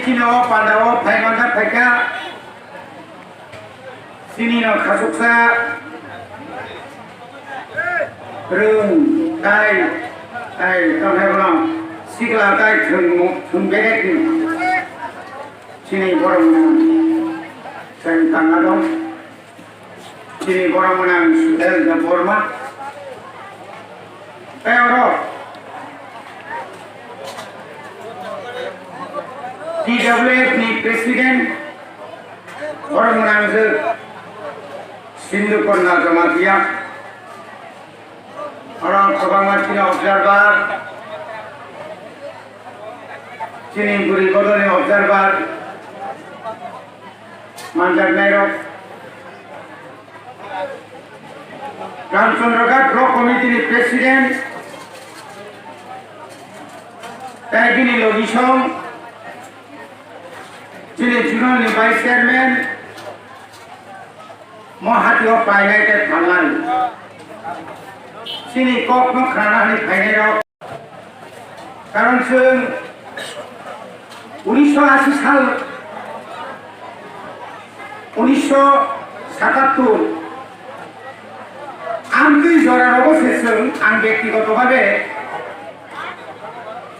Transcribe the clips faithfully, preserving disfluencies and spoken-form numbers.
Chini o pandao phai manja phaikha, chini no khasuksa rwng tai, tai tongnai bono sikla tai thwng, thwng bedek ni chini borok no chwng tangna dong. Chini borok mwnang Sudail Debbarma. Tei oro T W F ni president borok mwnang je Sindhu Kanya Jamatia. Oro kwbangma chini observer, chini bwrwi bodolni observer, manjaknairok. Ramchandra Ghat Block Committee ni President, tei bini logisong, chini Zonal ni Vice Chairman, mo hati o painai tei phalnai. Chini kok no khnana hwnwi phainai rok. Karon chwng unisho ashi sal, unisho satattur, amtwi jora rogo se chwng ang bektigoto bhabe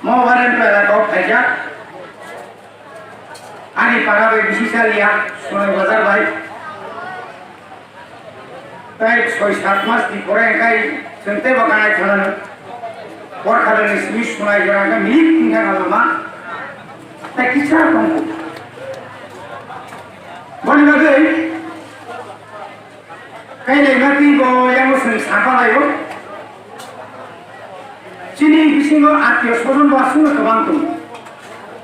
mo Warren Pela kok khaijak. Ani para bai bisi chaliya, Sonai Bazar bai. Tai soi sat mas ni pore kai chwng tei ba kanai thanano. Borkha ni simi Sonai jora ka minik tingka ka lama. Tai kisa tong. Boni bagwi Kailaima twi bo yang chwng sampalaio. Chini bisingo atio sojon bo aswkno kwbang tongo.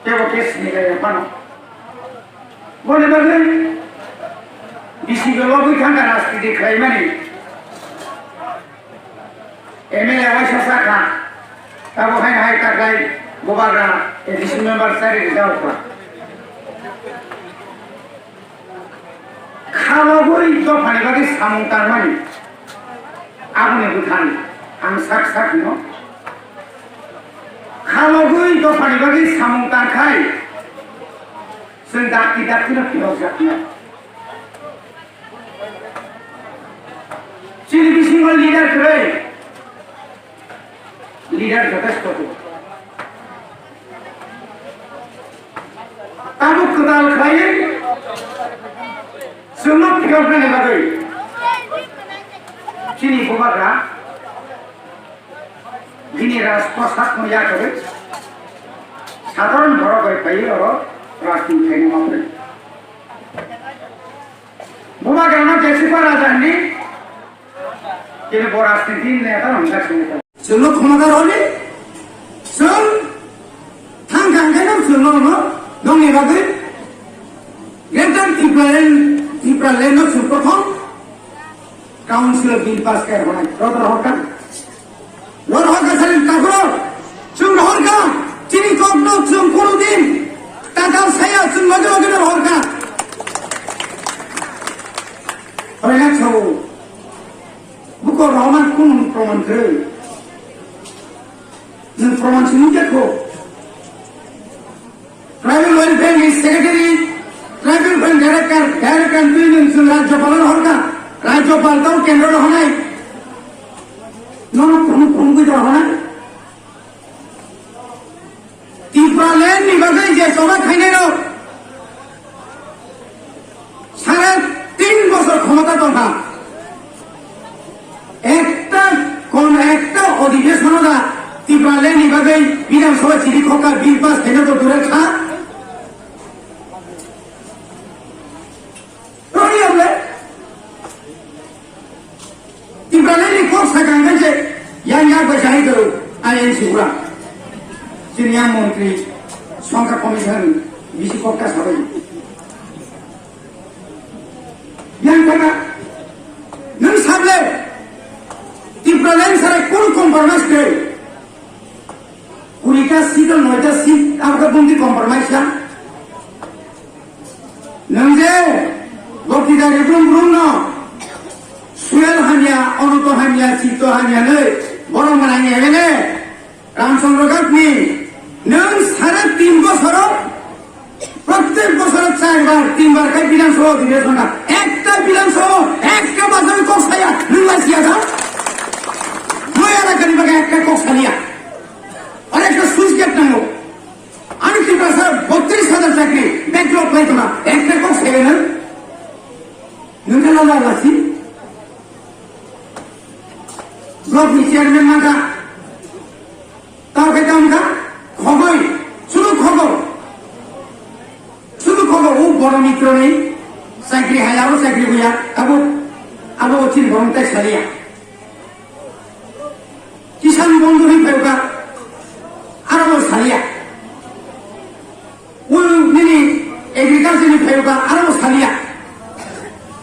Tebo khe sinilaiya phano. Boni bagwi bisingo lobwi thangkha rajniti khlaimani. M L A waisa sakha. Tabo haino hai takhai bubagra A D C member chari rijak kha. Khalogwi dophani bagwi samung tangmani aboni bwthani ang sak sak hino. Khalogwi dophani bagwi samung tangkhai chwng dakti dakti no phiyokjaknai. Chini bisingo leader kwrwi. Leader jotesto tongo. Tabuk kwtal khlaiwi chwngno phiyoknani bagwi chini bubagra bini rajprasad no yakarwi sadharon borok bai phaiwi oro rajniti khaina ma phai. Bubagrano Jeswka Raja hinwi Kini bo rajniti neta rok wngkha chwng. Chwngno khomota rwdi, chwng thang thang khe no chwngno rwno nongni bagwi Greater Tipraland, Tipraland no chwng prothom Council of Bill pass khe rwnai. Rw rw horkha. Rw rw horkha sari takhro. Chwng rw horkha. Chini kokno chwng kunu din tatal saya chwng loge loge rw horkha. Hoi na chau. Buko Roman kun proman kwrwi. Nwng proman simi khe kho. Tribal Welfare ni Secretary, Tribal Welfare Director, Director twi nwng chwng Rajyapal no horkha. Rajyapal tau kendro no honai. Nono kunu kunu kwi to honai. Tipraland ni bagwi je choba khainai rok sare tin bosor khomota tongkha. Ekta kon ekta odhikeshon da Tipraland ni bagwi Bidhan Sabha chiri khokha bill pass khaina to dure kha. Roni able. Tipraland ni kok sakang kan se yang yak bai sahai do I N C pura. Sini yang montri songkha commission bisi kok ka sabai. Yang kata nang sable Tipraland sare kun compromise ke. Kurita seat o noita seat abkha bumdi compromise ya. Nwng je Bokti Dagi brum brum no Suel hamya, Onoto hamya, Chitto hamya nwi borok mwnang M L A Ramchandra Ghat ni nwng sare tin bosoro Tinbar khai Bidhan Sabha Adhiveshon na. Ekta Bidhan Sabha, ekta bajor kok saya, nwng lai siya da? Moi elakani bagwi ekta kok saliya. Ar ekta switch gate nango. Ani Tiprasa botris hajar chakri, backlog lai tongma, ekta kok saya na? Nwng khe lama lasi? Block ni chairman mangkha. Tao khe tamo kha, khogoi, chunu khogor. Chunu khogor, o boro mitro ni, chakri hai, abo chakri buya, abo, abo o chini borong tai saliya. Kisan Bandhu ni phayoka, aro bo saliya. Ul nini agriculture ni phayoka aro saliya.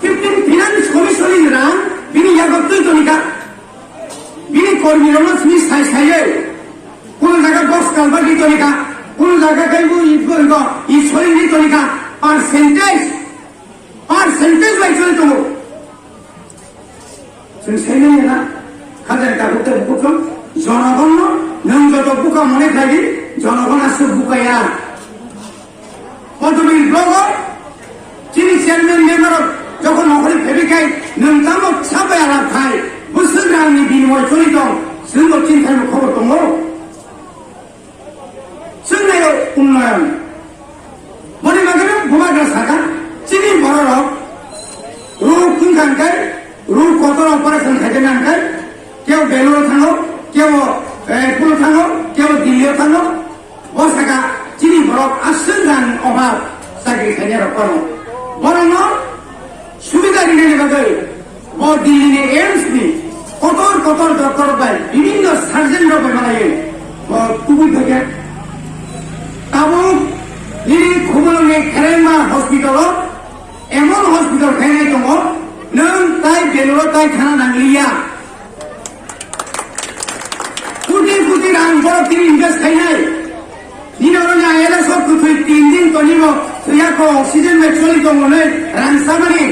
Fifteen Finance Commission ni rang bini yago twi tonika. Bini kormi rokno sini sai saiye. Kuno jaga box culvert ni tonika. Kuno jaga kaibu itgo itgo isoi ni tonika. Percentage. Percentage bai choli tongo. Chwng sai manya na, khajani tabuk tei bukuchwng, jonogonno nwng joto buka mone khlai di, jonogon aswk bukaya. Kotobil blogo, chini chairman member rok jokhon nokhori phebi khai, nwng tamo sabai alap khai, bwswk rangni binimoy choli tong, chwngbo chini thaimo khobor tongo. Chwng naio unnoyon. Boni bagwino bubagra saka, chini bororok ruk wngkha hwnkhe, ruk kotor operation khaikhe nangkhe, kebo Bangalore thango, kebo, eh, Pune thango, kebo Delhi-o thango. Bo saka, chini borok aswk rang obhab chakri khainai rok kono. Borokno subida rinani bagwi bo Delhi ni AIIMS ni kotor kotor doctor bai bibinno surgeon rok bai malaiwi bo tubui phaikha. Tabuk nini Khumulwng ni Kherengma hospital o emon hospital khainai tongo, nwng tai Bangalore tai thana nangliya. Koti koti rang borok tini invest khainai. Nini oro ni I L S o kwthwi tin din tonimo thwiya ko oxygen bai choli tongo nai rang samani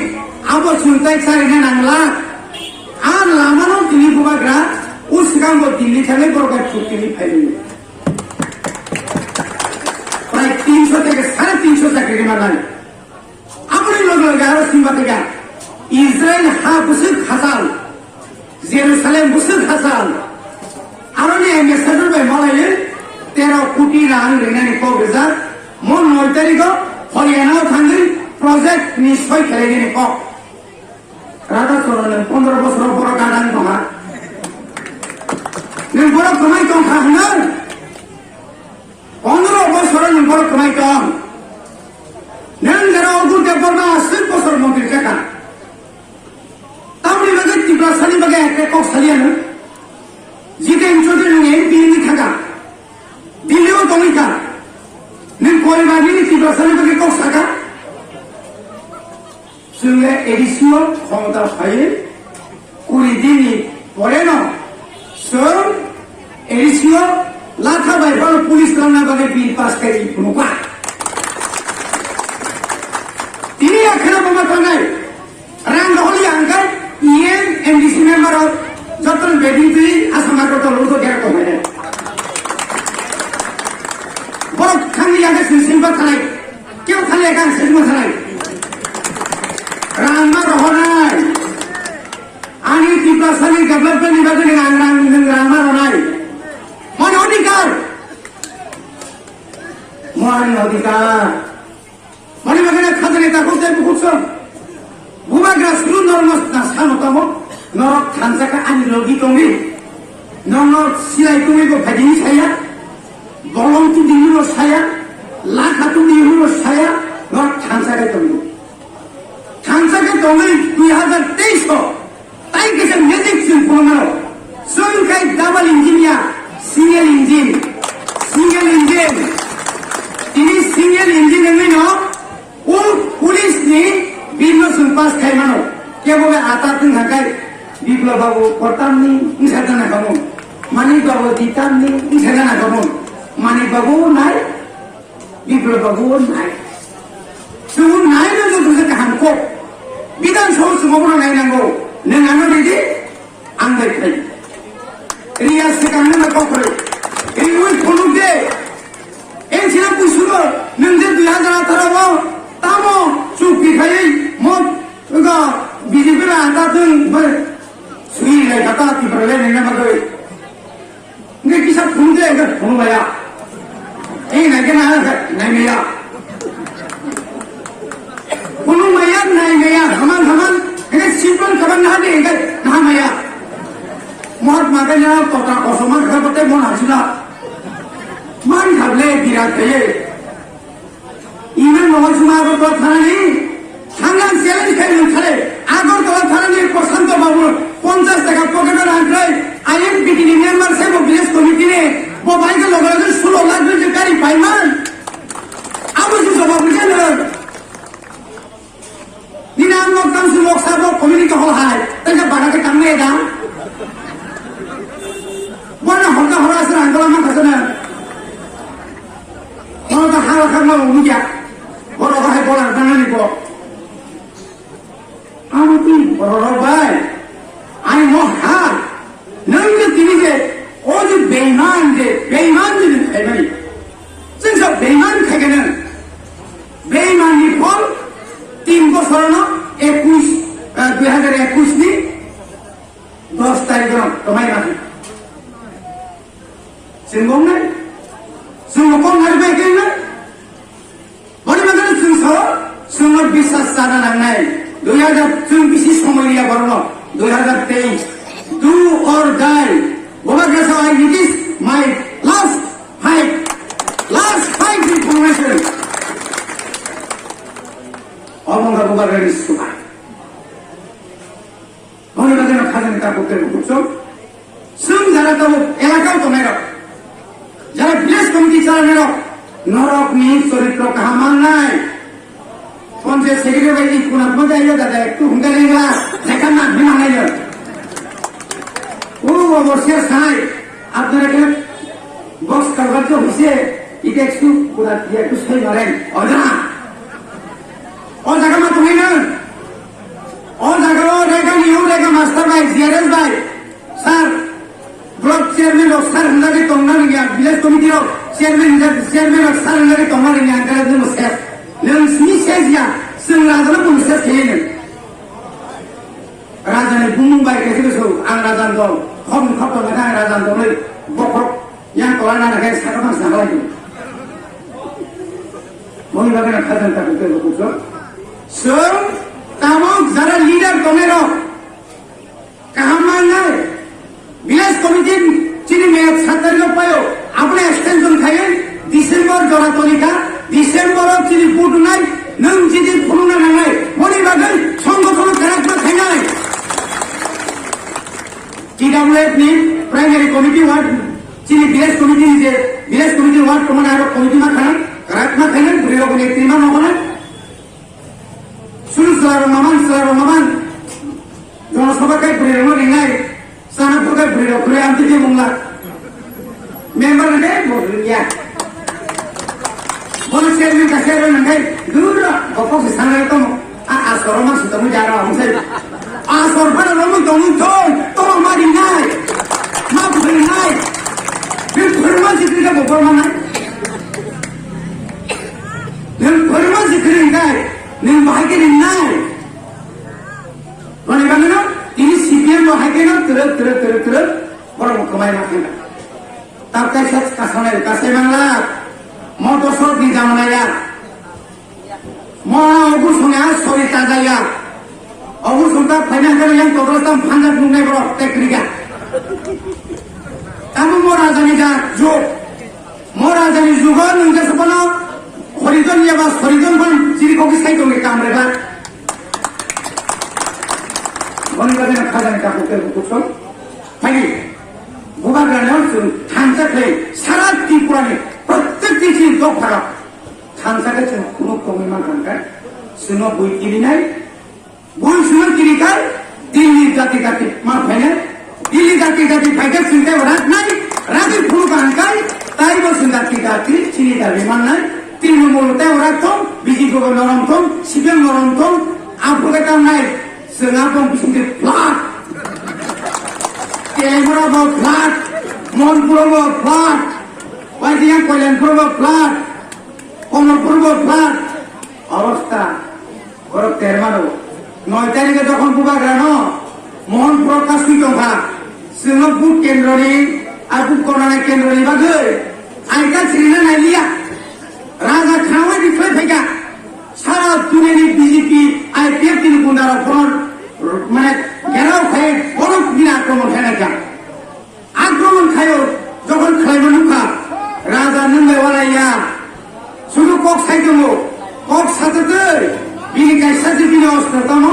abo chwng tai charina nangla. A lama no tini bubagra o swkang bo Delhi thangwi borok bai phuk tini phailwi. Prai tinsho theke sare tinsho chakri rima nai. Aboni loge loge aro simba tega Israel ha bwswk hachal, Jerusalem bwswk hachal. Aroni ambassador bai malaiwi tero koti rang rinani kok rijak. Mo noi tarikh o Haryana o thangwi project ni soi khlainani kok. Radha Choron nwng pondro bosor borok gadang tongha. Nwng borok kwmai tongkha hwnwi. Pondro bosor ni borok kwmai tong. Nwng jara Arjun Debbarma aswk bosor montri chakha. Tamni bagwi Tiprasani bagwi ekta kok saliya nwng. Jiten Chaudhary nwng M P wngwi thangkha. Delhi o tongwi kha. Nwng koriba nini Tiprasani bagwi kok sakha. Chwng le A D C o khomota phaiwi kuri dini pore no chwng A D C o latha bai phano police rwna bagwi bill pass khai phunukha. Tini ya kheno buma tangnai rang roholi angkai E M M D C member rok joto ni beding twi Assam Agartala o gera tongmani. Borok thangni ya khe sing sing ba thanai. Kebo thani ekha ang sesmo sanai. Rangma rohornai. Ani Tiprasani development ni bagwi nwng ang rang, nwng rangma ronai. Mani odhikar. Mani odhikar. Mani bagwi khajani takhuk tei bukhuk song. Bubagra suru norok no sano tamo, norok thansa kha ani logi tongwi. Norok silai tongwi bo phaidi saya, bolong tongdi hwnwi bo saya, lakha tongdi hwnwi bo saya, norok thansa khe tongwi. Thansa khe tongwi dui hazar teis o, tai kisa magic chwng phunukmano. Chwng khai double engine ya, single engine, single engine. Tini single engine wngwi no, Pul-, police ni bill no chwng pass khai mano. Kebo bai atat wng kha khai Biplab babu kortam ni wngsa jana kamo. Manik babu ditam ni wngsa jana kamo. Manik babu nai, Biplab babu nai. Chwng nai no joto se kaham kok. Bidhan Sabha chwng obono nai nango. Nwng ano ridi? Ang bai khai. Riya swkang nang kok rwi. Riwi phunuk de. Eng sina pusugo nwng je dui hazar atharo o tamo B J P la ata tun bai sui lai kata ti ber le ne ma doi. Nge kisa phung de ga phung maya. Ei na ke na na maya. Phung maya na maya haman haman. Nge simple kaban na de ga na maya. Mahatma Gandhi na kota kosoma ga pate mon hajina. Man hable birat khaye. Iman Mohan Suma Agartala thanani thangan challenge khai nung khale Agartala thanani Prashanto Babu ponchash taka pocket o rang khlai I M P T ni member se bo village committee ni bo bai ke loge loge sulo lakh rwi je gari paiman. Abo se jawab rwkhe nang. Nini ang nok tang si nok sabo community hall hai. Tengka baga ke tang ne da. Bona hota hora asra ang kola ma kasana. Hota hala kama umja. Boro hai bola tangani bo. Amo ti boro bai. Ai mo ha. Nang je tini je o je beiman je beiman je beiman. Chwng sa beiman khaikhe nang. Beiman ni phol tin bosor no ekush, ah, dui hajar ekush ni dos tarikh no tomai ma. Chwng bong nai. Chwng bong nai bai khe nai. Boni bagwi chwng sao, chwngno biswas chana nangnai. Dui hajar chwng bisi somoi liya borno. Dui hajar teis. Do or die. Bubagra sao, I, it is my last fight. Last fight with Congress. Omo wngkha Bubagrani subai. Boni bagwi no khajani tabuk tei bukuchuk. Chwng jara tabuk elakao tongnai rok, jara village committee chalanai rok, norok ni choritro kaham mangnai. Panchayat secretary bai i kunat mo jai yo dada ektu hungka lengla, jaka na bhi mangnai yo. O obo se sai, apnara ke box kalbar jo hoise, ite ektu kunat ya ektu sai maren, oja. O jaga ma tongnai na. O jaga o rega ni o rega master bai, G R S bai. Sir, block chairman rok sir hwnjagwi tongna rwngya, village committee rok chairman hwnjak, chairman rok sir hwnjagwi tongna rwngya, ang khe nwng ses. Nwng simi ses ya, chwng raja no pung ses khe nwng. Raja ni bumung bai khe se so, ang raja ni dol, khop ni khop tongna khe ang raja ni dol, bokhok yang tola nana khe sakha phang sakha lai. Moni bagwi na khajang ta khe ko so. So, tamo jara leader tongnai rok, kaham mangnai, village committee chini meyad sat tarikh o paio, aboni extension khai December jora tolikha, December o chini vote nai, nwng chini phunukna nangnai, boni bagwi songgothon kwrak ma khainai. T W F ni primary committee ward, chini village committee ni je village committee ward tongmani aro committee ma khanai, kwrak ma khainai, bwrwi rok ni twi ma noknai. Suru sela rok maman, sela rok maman. Jono sabha kai bwrwi rok no ringnai. Sana pur kai bwrwi rok kwrwi amtwi khe mungla. Member ni dai bo ringya. Bono chairman ka chairman nang kai dur rok bokok se sana rok tomo. A asoro ma sutong jara amsai. Asor phano romwi tongwi thoi, tomo ma ringnai. Ma bwrwi nai. Bini phwrwngma sikri ka bo borma nai. Nwng phwrwngma sikri nai. Nwng bahai khe ringnai. Boni bagwino tini C P M bo hai kheno twrwk, twrwk, twrwk, twrwk borok bo kwmai ma khe. Tab kaisa kasanai, kasai mangla. Mo dosok ni jamanaya. Mo obu songya sori tajaya. Obu songta phaina khe yang todros tam phanjak nungnai borok tei kwrwikha. Tamo mo raja ni ja jok. Mo raja ni jugo nwng jesa phano khorijon ya ba sorijon phan chiri kokwi sai tongwi kam reba. Boni bagwi no khajani kaku ke bukuso. Phai di. Bubagra no chwng thansa khlai sara Tripura ni prottek ti chini dopha rok thansa khe chwng khunuk tongwi mankha hwnkhe chwngno bui kirinai. Bui sima kiri kai, Delhi jati jati ma phainai, Delhi jati jati phaikhe chwng tei rak nai, ragwi phuru kaham kai, taibo chwng jati jati chini dabi mannai, Trinamool tei rak thong, B J P bo norom thong, C P M norom thong, aphuru khe tamo nai, chwng aphuru bising khe flat, Telenggana bo flat, Manipur bo flat, waising Kalyanpur bo flat, Kamalpur bo flat, obostha. Borok terma rw. Noi tarikhe jokhon bubagrano Mohon Prakash twi tongkha, chwngno buk kendroni, a buk gonana kendroni bagwi aita sirina nailiya. Raja khnaui rikhlai phaikha. Sara duniyani B J P, I P F ni gundarok bono, mane, gherao khai borok bini akromon khainai kha. Akromon khaio, jokhon khlaima nukha, raja nwng bai walaiya. Sudu kok sai tongo, kok satwtwi, bini kaisa se bini ostro tamo,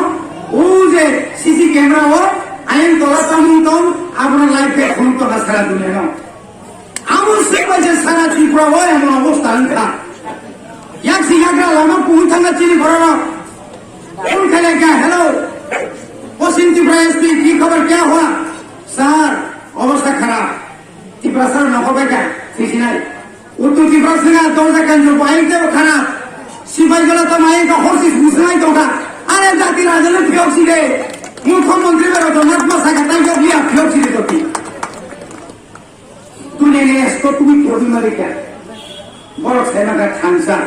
o je C C camera o, ayang tola tamung tong, abono live bai phunuk tongkha sara duniano. Abo se bai je sara Tripura o emon obostha wngkha. Yaksi yagra lama kuhun thangna chini bororok. Phone khailai kha, "Hello, Poschim Tripura S P, ki khabar, kya hua?" "Sir, obostha kharap." Tiprasa no hobai kha, sisinai. Uttor Tiprasa na dorja kanjo bai te khana. Sipai jola ta mai ka horsi muslai to ka. Are jati raja le phiyok si de. Mukhyamantri baro to natma saka tai jok liya phiyok si de to ti. Tuni ne esko tumi phiyok mari kha. Borok sai ma ka thansa.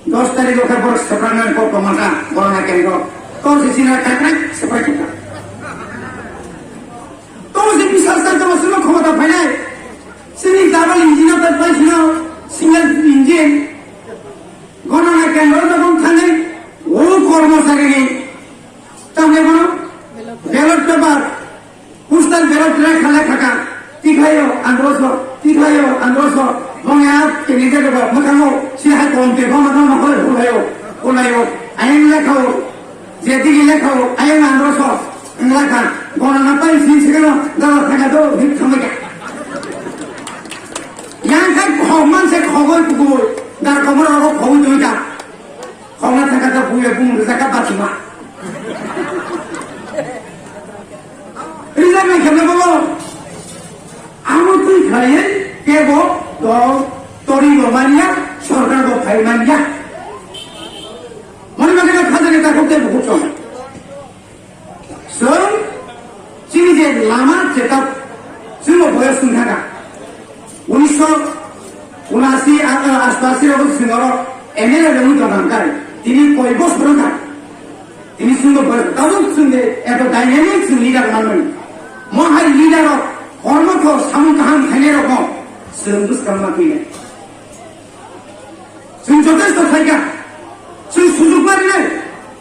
Dos tarikh o khe borok swpraknani kok tongma kha, gorana kendro. Tor se chini kakrak swprak kha. Tor se biswas nai tongma sino khomota phainai. Chini double engine o pai sino single engine. Gorana kendro no bong thangwi o kormo sagini. Tamle bono ballot paper. Postal ballot try khalai khaka, tikhlaio androso, tikhlaio androso, bongya tini jaga ba, mwkhango, si hai kom te bama no hoi hulaio, hulaio, ayang lekhao, je digi lekhao, ayang androso, nglakha, gona na pai sin sigano, dala thanga do, hip thamaka. Yang kai khok man se khogoi kugoi, dar komor rogo khogoi doita. Khogna thaka ta buya bung rwjak kha bachima. Rwjak nai khe bo amo twi khlaiwi kebo dol tori bo manya, sorkar bo phai manya. Mani mani khajani ta khokte bo khokchong. Chwng chini je lama cheta chwngno boyos wng thaka. Unisho unasi, a, a, astashi rogo chwng oro M L A rwngwi tongkha kai. Tini koi bosor wngkha. Tini chwngno boyos tabuk chwng de eto dynamic chwng leader manmani. Mo hai leader rok kormo kho samung kaham khainai rokno chwng bwskang ma twinai. Chwng jotesto phaikha. Chwng sujuk marinai.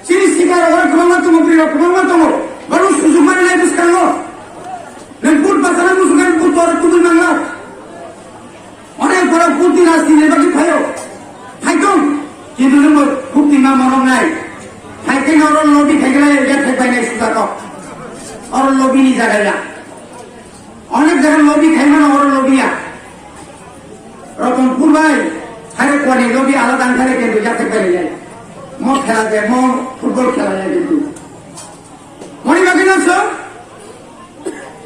Chini sikar oro kwbangma tongo, bwrwi rok kwbangma tongo. Bono sujuk marinai bwskango. Nwng vote bachana muchungkha, vote oro tubui mangla. Onek borok vote ni rajniti ni bagwi phaio. Phaitong. Kintu nwng vote ni ma morok nai. Phaikhe oro lobby khaikhe ya thai painai sujako. Oro lobby ni jaga ya. Onek jaga lobby khaimano oro lobby ya. Ratanpur bai hai kwani lobi alada wngkha le kintu yathek bai ya. Mo khela de mo football khela ya kintu. Moni bagwi no so.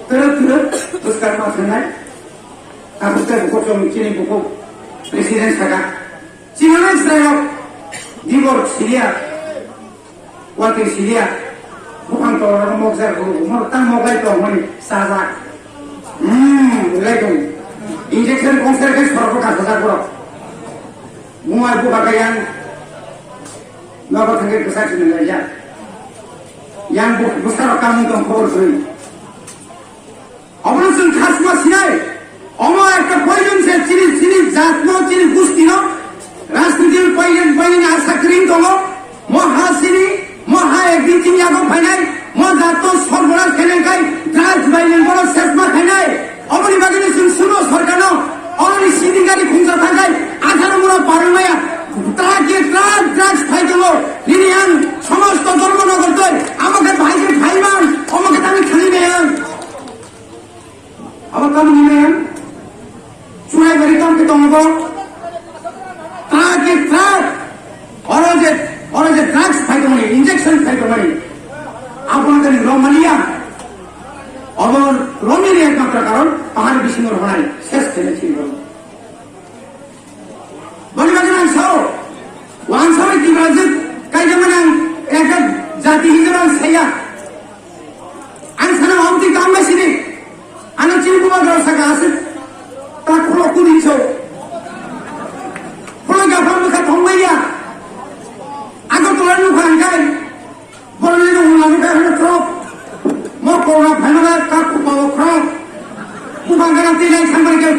Tere tere puskar ma thanai. Aku te buku chong chini buku president saka. Chini nai srayok. Dibor silia. Watwi silia, buphang tolao mokjak rw, umor tang moklai tong hwnwi chajak. Hmm, belai tong. Injection kongser khe sorok kasajak borok. Mungwi bubagra yang nogo thangwi bwsa sini laijak. Yang bu-, bwsarok kamung tong khobor kwrwi. Obono chwng khasma sinai. Omo ekta poison se chini, chini jatno, chini gustino. Rajniti poison, poison asa kring tongo. Mo ha sini, mo ha ekdin chini yago phainai. Mo jatno sorbonas khainai kai, drugs bai nang bono sesma khainai. Oboni bagwi chwng suno sorkarno. Oboni sini gari khungsa thangai. Atharo mura parwmaya. Truck ye truck drugs phai tongo. Nini ang somosto dhormo nogor toi. Amo khe bhai khe phaiman. Omo khe tani khani meyang. Abo tamni men. Churai bari tam ke tongo. Truck ke truck.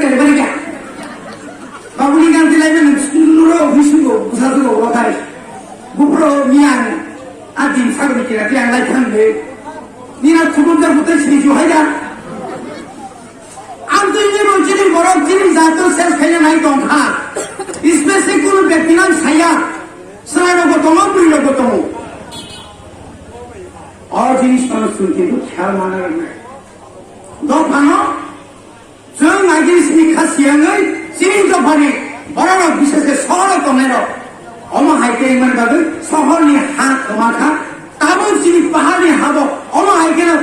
Kaibalikya. Babuni ganti lai mani sunduro office ko busa duro wakai. Bupro miyan adin sagri kira kira lai thang de. Nina khubun da butai sini ju haida. Ang tu ini mo chini borok chini jato ses khaina nai tong kha. Especially kunu bekti nang saya. Sara rogo tongo, buri rogo tongo. O jinis kono sun kintu khayal mana rwna. Dophano chwng agini simi kha siyangwi chini dophani bororok bisese sohoro tongnairok. Omo hai khe wngmani bagwi sohorni ha kwma kha. Tabuk chini paharni habo omo hai kheno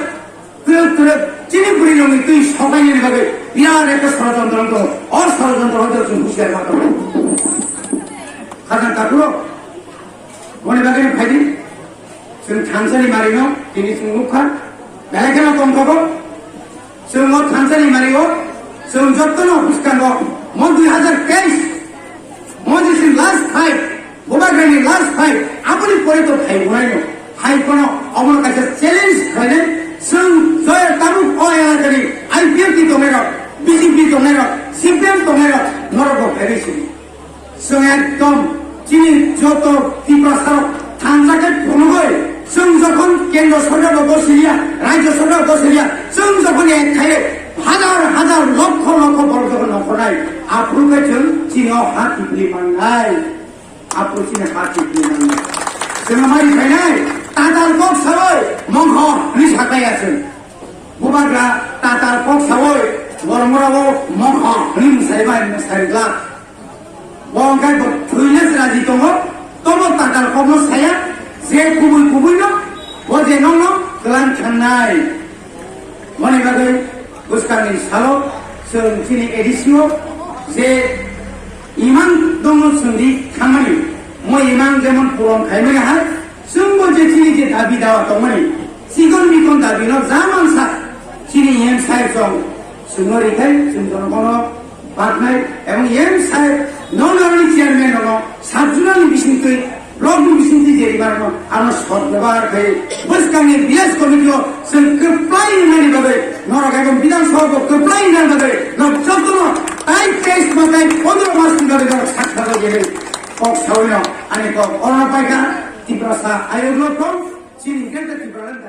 twrwk twrwk chini bwrwi rokni twi sokainani bagwi birat ekta sorojontro wng tongo. O sorojontro hoito chwng husiar ma tongo. Khajang takhurok, boni bagwi phaidi. Chwng thansani marino tini chwng nukha. Belai kheno tongthogo. Chwng o thansani mario chwng jottono bwskango mo dui hazar teis mo je chini last fight, Bubagrani last fight, aboni pore to phai unaino. Hai kono omono kaisa challenge khlainai, chwng joya tabuk o elakani I P F T tongnairok, B J P tongnairok, C P M tongnairok, norokbo phaibai sini. Chwng ekdom chini joto Tiprasarok thansa khe phunugwi, chwng jokhon kendro sorkar bo bosiliya, rajyo sorkar bosiliya, chwng jokhon ek khaile hazar hazar lokho lokho borok jokhon nongkhornai, aphuru khe chwng chini o ha kiphilwi mannai. Aphuru chini ha kiphilwi mannai. Chwng amari khainai, tatal kok sawi mongkho hwnwi saklaiya chwng. Bubagra tatal kok sawi borok mora o mongkho hwnwi mwsai bai mwsai glak. Bo hwnkhe bo thwina se raji tongo, tobo tatal kokno saya, je kubui kubuino, bo je nokno twlang thangnai. Moni bagwi bwskangni salo chwng chini A D C o je imang dongno chwngdi thangmani, mo imang jemon puron khaimani hai, chwngbo je chini je dabi dawa tongmani, chikon mikon dabino ja mansa chini M C I chwng chwngno rikhai chwng jonogono baknai ebong M C I no narwkni chairman rokno sub zonal ni bisingtwi, block ni bisingtwi je rima rokno ano sot bebohar khai bwskangni village committee o chwng kwplai wngnani bagwi norok ebong bidhan sabha bo kwplai wngnani bagwi norok jotono tai teis ba tai pondro mas ni bagwi norok sak sak jeni kok sawino ani kok orono paikha Tiprasa ayokno tong chini greater Tipraland.